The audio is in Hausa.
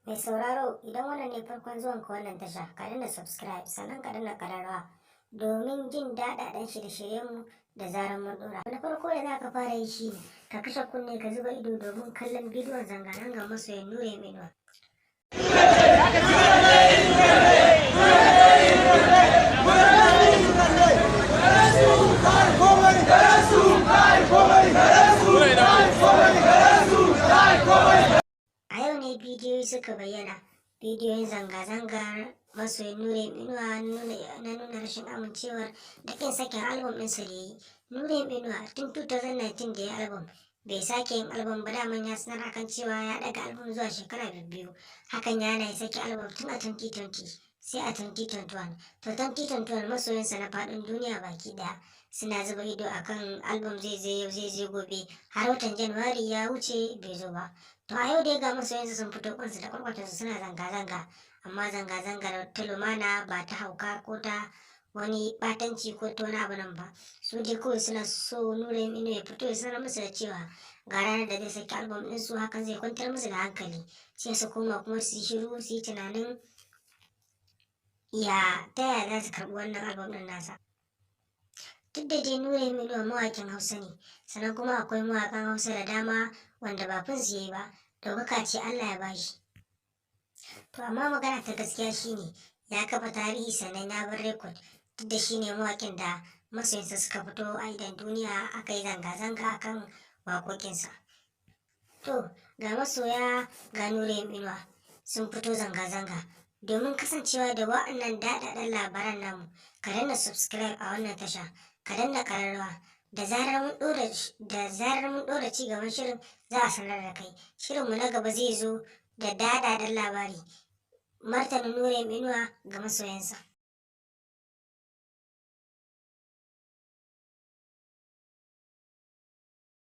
Mai sauraro, idan wannan ne farkon zuwan ka wannan tasha, ka danna subscribe sannan ka danna kararrawa domin jin daɗaɗɗen shirye-shiryenmu da zarar mun ɗora. Na farko da za ka fara yi shi ne ka kashe kunne ka zuba ido domin kallon bidiyon zanga-zangar masoyan Nura Inuwa. A yau ne bidiyoyi suka bayyana, bidiyoyin zanga-zangar masoyan Nura Inuwa na nuna rashin amincewar da ƙin sakin album ɗinsa da ya yi. Nura Inuwa tun 2019 da ya album bai sake yin album ba. Daman ya sanar akan cewa ya ɗaga album zuwa shekara 2. Hakan ya hana ya saki album tun a 2020 sai a 2021. To, 2021 masoyansa na faɗin duniya baki ɗaya suna zuba ido akan album zai zo yau, zai zo gobe, har watan January ya wuce bai zo ba. To, a yau dai ga masoyansa sun fito kwansu da kwarkwatarsu suna zanga-zanga, amma zanga-zangar ta lumana, ba ta hauka ko ta wani batanci ko ta wani abu nan ba. Su dai kawai suna so Nura Inuwa ya fito ya sanar musu da cewa ga ranar da zai saki album ɗin su. Hakan zai kwantar musu da hankali, sai su koma kuma su yi shiru, su yi tunanin ya ta yaya za su karɓi wannan album ɗin nasa. Duk da dai Nura Inuwa mawaƙin Hausa ne, sannan kuma akwai mawaƙan Hausa da dama wanda ba fin su yi ba, ɗaukaka ce Allah ya bashi. To, amma magana ta gaskiya shine ya kafa tarihi, sannan ya bar record, duk da shine mawaƙin da masoyansa suka fito a idon duniya aka yi zanga-zanga akan waƙoƙinsa. To, ga masoya, ga Nura Inuwa sun fito zanga-zanga. Domin kasancewa da wa'annan daɗaɗɗen labaran namu, ka danna subscribe a wannan tasha, ka danna ƙararrawa. Da zarar mun ɗora ci gaban shirin, za a sanar da kai. Shirinmu na gaba zai zo da daɗaɗɗen labari, martanin Nura Inuwa ga masoyansa.